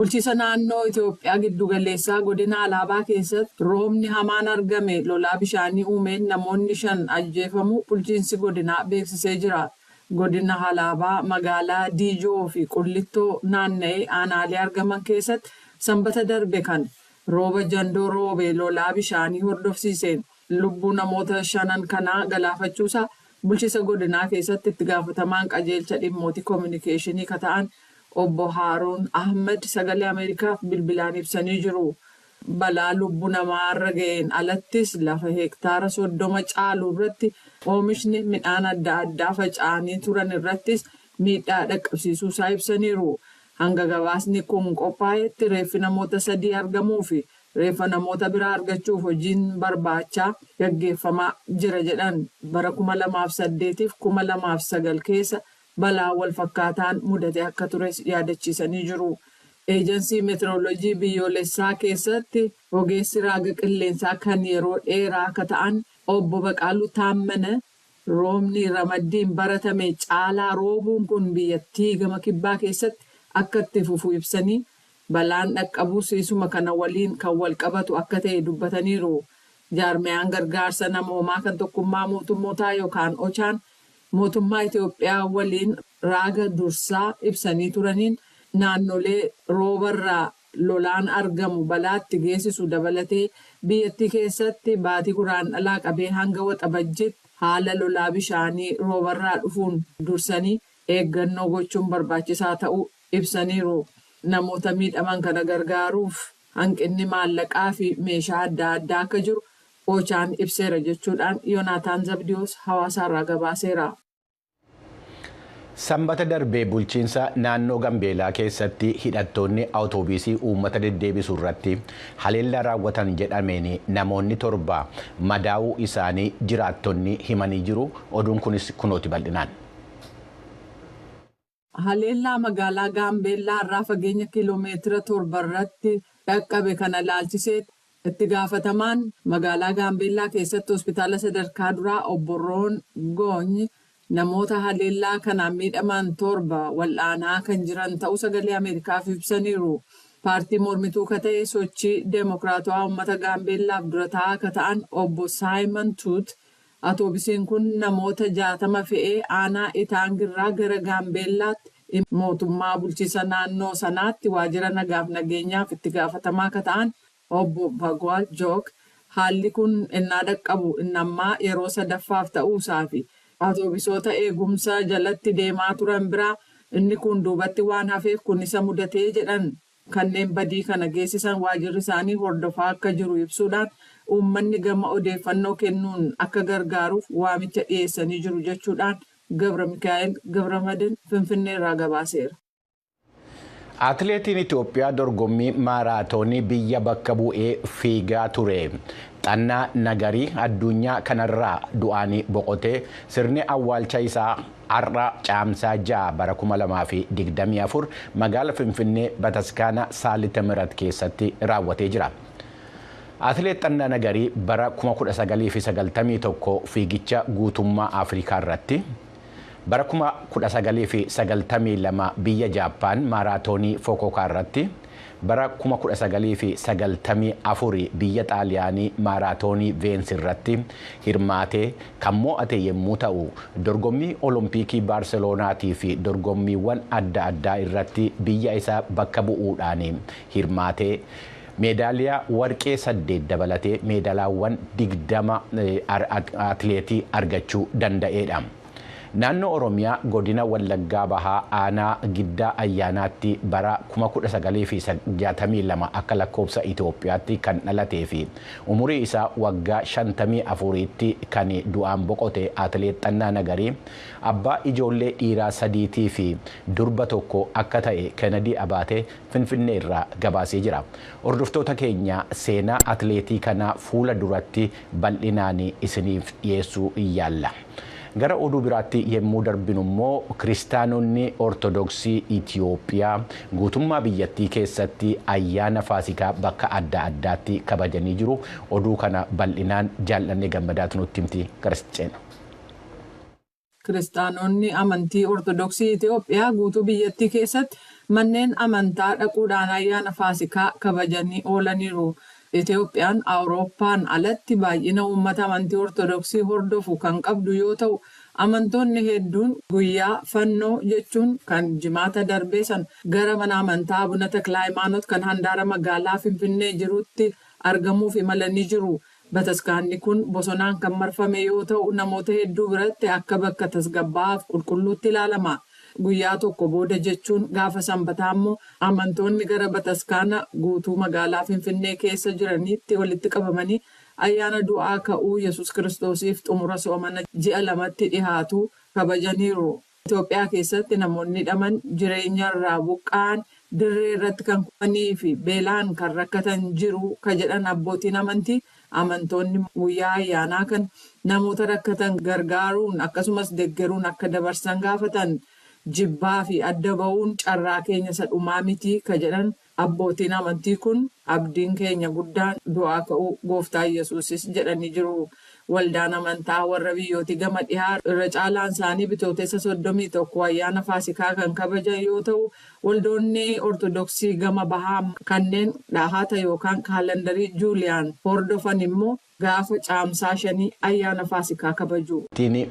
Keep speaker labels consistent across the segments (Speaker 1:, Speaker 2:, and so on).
Speaker 1: Bulchiisa naannoo Itoophiyaa giddugaleessaa godina Alaabaa keessatti roobni hamaan argame lolaa bishaanii uumeen namoonni 5 ajjeefamuu bulchiinsi godinaa beeksisee jira. Godina Halaabaa magaalaa Diijoo fi Qullittoo naanna'ee aanaalee argaman keessatti Sanbata darbe kan rooba jandoo roobe lolaa bishaanii hordofsiiseen lubbuu namoota shanan kanaa galaafachuusaa bulchiisa godinaa keessatti itti gaafatamaan qajeelcha dhimmootii koominikeeshinii ka ta'an obbo Haaruun Ahmed Sagalee Ameerikaaf bilbilaan ibsanii jiru. Balaa lubbuu namaarra ga'een alattis lafa heektaara 30 caalu irratti oomishni midhaan adda addaa faca'anii turan irrattis miidhaa dhaqqabsiisuusaa ibsaniiru. Hanga gabaasni kun qophaa'etti reeffi namoota 3 argamuu fi reeffa namoota biraa argachuuf hojiin barbaachaa gaggeeffamaa jira jedhan. Bara 2008 fi 2009 keessa balaa wal fakkaataan mudate akka tures yaadachiisanii jiru. Eejansii Meetirooloojii Biyyoolessaa keessatti ogeessi raaga qilleensaa kan yeroo dheeraa akka ta'an obbo Baqaaluu Taammana roobni ramaddiin baratame caalaa roobuun kun biyyattii gama kibbaa keessatti akka itti fufu ibsanii balaan dhaqqabus isuma kana waliin kan wal qabatu akka ta'e dubbataniiru. Jaarmiyaan gargaarsa namoomaa kan tokkummaa mootummootaa yookaan OCHAn mootummaa Itoophiyaa waliin raaga dursaa ibsanii turaniin naannolee roobarraa lolaan argamu balaatti geessisu dabalatee biyyattii keessatti baatii Guraandhalaa qabee hanga Waxabajjiitti haala lolaa bishaanii roobarraa dhufuun dursanii eeggannoo gochuun barbaachisaa ta'uu ibsaniiru. Namoota miidhaman kana gargaaruuf hanqinni maallaqaa fi meeshaa adda addaa akka jiru OCHAn ibseera jechuudhaan Yoonaataan Zabdiyoos Hawaasaarraa gabaaseera.
Speaker 2: Sanbata darbee bulchiinsa naannoo Gambeelaa keessatti hidhattoonni awutoobiisii uummata deddeebisu irratti haleellaa raawwatan jedhameen namoonni 7 madaa'uu isaanii jiraattonni himanii jiru. Oduun kunis kunooti bal'inaan.
Speaker 1: Haleellaa magaalaa Gaambeellaa irraa fageenya kiiloomeetira 7 irratti dhaqqabe kana ilaalchisee itti gaafatamaan magaalaa Gaambeellaa keessatti hospitaala sadarkaa duraa obbo Roon Goony namoota haleellaa kanaan miidhaman 7 wal'aanaa kan jiran ta'uu Sagalee Ameerikaaf ibsaniiru. Paartii mormituu ka ta'e Sochii Deemokiraatawaa Uummata Gaambeellaaf dura taa'aa ka ta'an obbo Saayimon Tuut atoobisiin kun namoota 60 fe'ee aanaa Itaangirraa gara Gaambeellaatti mootummaa bulchiisa naannoo sanaatti waajjira nagaaf nageenyaaf itti gaafatamaa ka ta'an obbo Bagwaal Jook haalli kun ennaa dhaqqabu innammaa yeroo sadaffaaf ta'uusaa fi atoobisoota eegumsa jalatti deemaa turan biraa inni kun duubatti waan hafeef kun isa mudatee jedhan. Kanneen badii kana geessisan waajjirri isaanii hordofaa akka jiru ibsuudhaan uummanni gama odeeffannoo kennuun akka gargaaruuf waamicha dhiyeessanii jiru jechuudhaan Gabra Mikaa'el Gabramadin Finfinnee irraa gabaaseera.
Speaker 2: Atileetiin Itoophiyaa dorgommii maaraatoonii biyya bakka bu'ee fiigaa ture Xannaa Nagarii addunyaa kanarraa du'aan boqotee sirni awwaalcha isaa har'a Caamsaa 6 bara 2024 magaala Finfinnee Bataskaana Saalita Mirat keessatti raawwatee jira. Atileet Xannaa Nagarii bara 1991 fiigicha guutummaa Afrikaa irratti, bara 1992 biyya Jaappaan maaraatoonii Fokokaa irratti, bara 1994 biyya Xaaliyaanii maaraatoonii Veensi irratti hirmaatee kan mo'ate yommuu ta'u, dorgommii Olompikii Baarseloonaatii fi dorgommiiwwan adda addaa irratti biyya isaa bakka bu'uudhaan hirmaatee meedaaliyaa warqee 8 dabalatee meedaalaawwan 20 atileetii argachuu danda'eedha. Naannoo Oromiyaa godina Wallaggaa Bahaa aanaa Giddaa Ayyaanaatti bara 1962 akka lakkoofsa Itoophiyaatti kan dhalatee fi umurii isaa waggaa 54tti kan du'aan boqote Atileet Xannaa Nagarii abbaa ijoollee dhiiraa 3 fi durba 1 akka ta'e Kennedy Abaatee Finfinnee irraa gabaasee jira. Hordoftoota keenya, seenaa atileetii kanaa fuula duratti bal'inaan isiniif dhiyeessuu yaalla. Gara oduu biraatti yommuu darbinu immoo, kiristaanonni Ortodoksii Itiyoophiyaa guutummaa biyyattii keessatti ayyaana Faasikaa bakka adda addaatti kabajanii jiru. Oduu kana bal'inaan Jaallannee Gammadaatu nutti himti, garasitti ceena.
Speaker 1: Kiristaanonni amantii Ortodoksii Itiyoophiyaa guutuu biyyattii keessatti Manneen amantaa dhaquudhaan ayyaana Faasikaa kabajanii oolaniiru. Itoophiyaan Awurooppaan alatti baay'ina uummata amantii Ortodoksii hordofu kan qabdu yoo ta'u, amantoonni hedduun guyyaa fannoo jechuun kan Jimaata darbee san gara mana amantaa Abuna Takla Hayimaanoot kan handaara magaalaa Finfinnee jirutti argamuuf imalanii jiru. Bataskaanni kun bosonaan kan marfame yoo ta'u, namoota hedduu biratti akka bakka tasgabbaa'aaf qulqulluutti ilaalama. Guyyaa tokko booda jechuun gaafa Sanbataa immoo amantoonni gara bataskaana guutuu magaalaa Finfinnee keessa jiraniitti walitti qabamanii ayyaana du'aa ka'uu Yesuus Kiristoosiif xumura soomana ji'a 2tti dhihaatu kabajaniiru. Itoophiyaa keessatti namoonni hidhaman, jireenya irraa buqqa'an, dirree irratti kan kufanii fi beelaan kan rakkatan jiru ka jedhan abbootiin amantii, amantoonni guyyaa ayyaanaa kan namoota rakkatan gargaaruun akkasumas deeggaruun akka dabarsan gaafatan. Jibbaa fi adda ba'uun carraa keenya isa dhumaa miti ka jedhan abbootiin amantii kun, abdiin keenya guddaan du'aa ka'uu Gooftaa Yesuusis jedhanii jiru. Waldaan amantaa warra biyyooti gama dhihaa irra caalaan isaanii Bitootessa 31 ayyaana Faasikaa kan kabajan yoo ta'u, waldoonni Ortodoksii gama bahaa kanneen dhahata yookaan kaalandarii Juuliyaan hordofan immoo gaafa Caamsaa 5 ayyaana Faasikaa kabaju.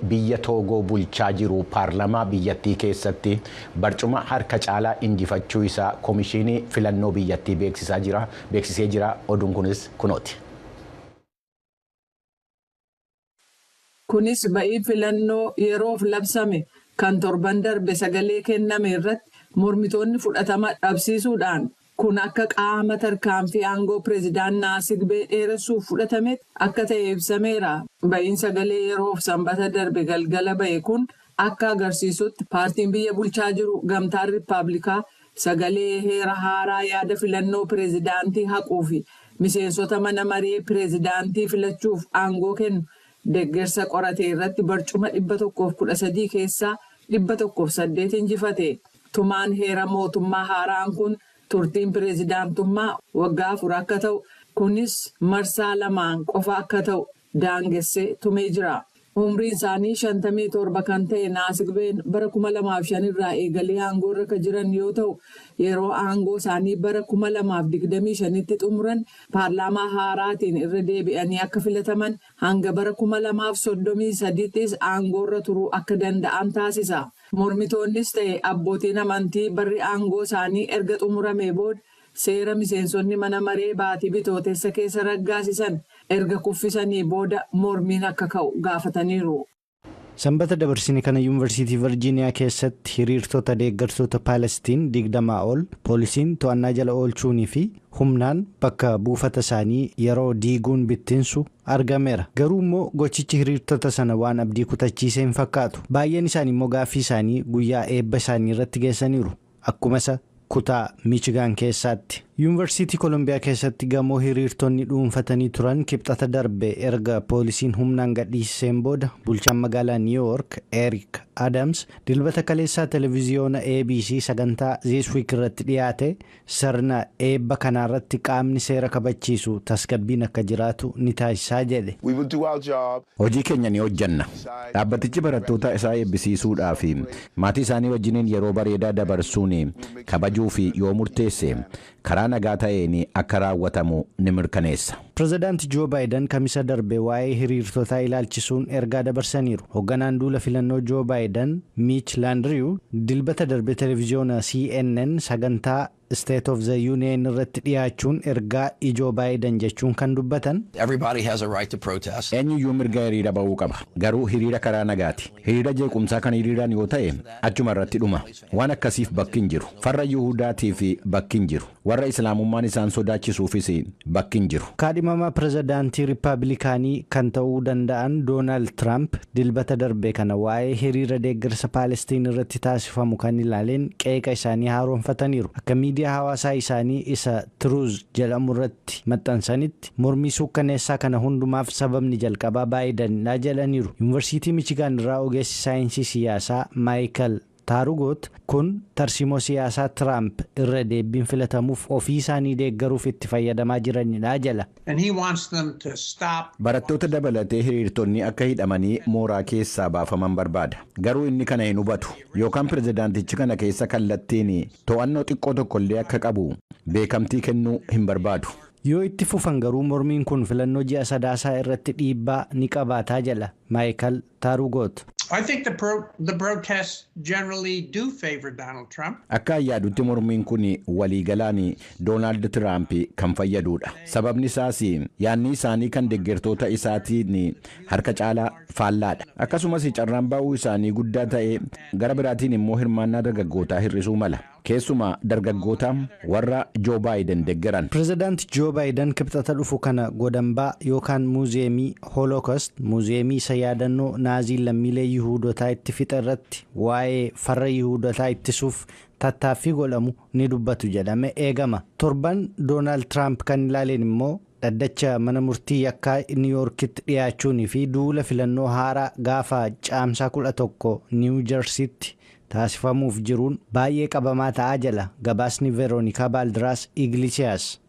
Speaker 2: Biyya Toogoo bulchaa jiru paarlamaa biyyattii keessatti barcuma harka caalaa injifachuu isaa komishinii filannoo biyyattii beeksisaa jira beeksisee jira. Oduun kunis kunooti.
Speaker 1: Kunis ba'ii filannoo yeroof labsame kan torban darbe sagalee kenname irratti mormitoonni fudhatama dhabsiisuudhaan, kun akka qaama tarkaanfii aangoo pireezidaan Naasingbee dheeressuuf fudhatame akka ta'e ibsameera. Ba'iin sagalee yeroof Sanbata darbe galgala ba'e kun akka agarsiisutti, paartiin biyya bulchaa jiru Gamtaan Riippaabilikaa sagalee heera haaraa yaada filannoo pireezidaantii haquu fi miseensota mana maree pireezidaantii filachuuf aangoo kennu deeggarsa qorate irratti barcuma 113 keessaa 108 injifate. Tumaan heera mootummaa haaraan kun turtiin pireezidaantummaa waggaa 4 akka ta'u, kunis marsaa lamaan qofa akka ta'u daangessee tumee jira. Umriin isaanii 57 kan ta'e Naasingbeen bara 2005 irraa eegalee aangoo irra kan jiran yoo ta'u, yeroo aangoo isaanii bara 2025tti xumuran paarlaamaa haaraatiin irra deebi'anii akka filataman, hanga bara 2033ttis aangoo irra turuu akka danda'an taasisa. Mormitoonnis ta'e abbootiin amantii barri aangoo isaanii erga xumuramee booda seera miseensonni mana maree baatii Bitootessa keessa raggaasisan erga kuffisanii booda mormiin akka ka'u gaafataniiru.
Speaker 3: Sanbata dabarsine kana Yuunivarsiitii Virjiiniyaa keessatti hiriirtota deeggartoota Paalestiin 20 ol poolisiin to'annaa jala oolchuunii fi humnaan bakka buufata isaanii yeroo diiguun bittinsu argameera. Garuu immoo gochichi hiriirtota sana waan abdii kutachiisee hin fakkaatu. Baay'een isaanii immoo gaaffii isaanii guyyaa eebba isaanii irratti geessaniiru. Akkuma isa kutaa Michigaan keessaatti. Yuunivarsiitii Kolumbiyaa keessatti gamoo hiriirtonni dhuunfatanii turan Kibxata darbe erga poolisiin humnaan gadhiiseen booda, bulchaan magaalaa Niw Yoork Eric Adams Dilbata kaleessaa televiziyoona ABC sagantaa This Week irratti dhiyaate, sirna eebba kanaarratti qaamni seera kabachiisu tasgabbiin akka jiraatu ni taasisaa jedhe.
Speaker 2: Hojii keenya ni hojjanna. Dhaabbatichi barattoota isaa eebbisiisuudhaa fi maatii isaanii wajjiniin yeroo bareedaa dabarsuun kabajuu fi yoo murteesse, karaa nagaa ta'een akka raawwatamu ni mirkaneessa.
Speaker 3: Pireezidaanti Joo Baayiden Kamisa darbe waa'ee hiriirtotaa ilaalchisuun ergaa dabarsaniiru. Hoogganaan duula filannoo Joo Baayiden Miich Laandiriyu Dilbata darbe televiziyoona CNN sagantaa State of the Union irratti dhiyaachuun ergaa ijoo Baayiden jechuun kan dubbatan.
Speaker 2: Eenyuyyuu mirga hiriira ba'uu qaba. Garuu hiriira karaa nagaati. Hiriira jeequmsaa kan hiriiraan yoo ta'e, achuma irratti dhuma. Waan akkasiif bakki hin jiru. Farra Yihudaatiif bakki hin jiru. Warra Islaamummaan isaan sodaachisuufis bakki hin jiru.
Speaker 3: Kaadhimamaa pireezidaantii Riippaabilikaanii kan ta'uu danda'an Doonaald Tiraamp Dilbata darbe kana waa'ee hiriira deeggarsa Paalestiin irratti taasifamu kan ilaaleen qeeqa isaanii haaromfataniiru. Akka miidiyaa hawaasaa isaanii isa Truth jedhamu irratti maxxansanitti, mormii suukkaneessaa kana hundumaaf sababni jalqabaa Baayidanidha jedhaniiru. Yuunivarsiitii Michigaan irraa ogeessi saayinsii siyaasaa Maayikal Taarugoot, kun tarsiimoo siyaasaa Tiraamp irra deebiin filatamuuf ofii isaanii deeggaruuf itti fayyadamaa jiranidha jala.
Speaker 4: Barattoota dabalatee hiriirtonni akka hidhamanii mooraa keessaa baafaman barbaada. Garuu inni kana hin hubatu. Yookaan pirezidaantichi kana keessa kallattiin to'annoo xiqqoo tokkollee akka qabu beekamtii kennuu hin barbaadu.
Speaker 3: Yoo itti fufan garuu mormiin kun filannoo ji'a Sadaasaa irratti dhiibbaa ni qabaataa jala Maayikal Taarugoot.
Speaker 5: I think the protests generally do favor Donald Trump.
Speaker 4: Akka yaadutti mormiin kun waliigalaan Doonaald Tiraamp kan fayyadudha. Sababni isaas yaadni isaanii kan deeggartoota isaatiin harka caalaa faallaadha. Akkasumas carraan baa'uu isaanii guddaa ta'e gara biraatiin immoo hirmaannaa dargaggootaa hir'isuu mala. Keessumaa dargaggoota warra Joo Baayiden deeggaran.
Speaker 3: Pireezidaant Joo Baayiden Kibxata dhufu kana godambaa yookaan muuziyeemii Holocaust, muuziyeemii isa yaadannoo Naaziin lammiilee Yihuudotaa itti fixa irratti waa'ee farra Yihuudotaa ittisuuf tattaaffii godhamu ni dubbatu jedhame eegama. Torban Doonaald Tiraamp kan ilaaleen immoo dhaddacha mana murtii yakkaa Niiwuyoorkitti dhiyaachuunii fi duula filannoo haaraa gaafa Caamsaa 11 Niiwu Jersiitti taasifamuuf jiruun baay'ee qabamaa ta'aa jala gabaasni Veeroonikaa Baaldiraas Iglisiyaas.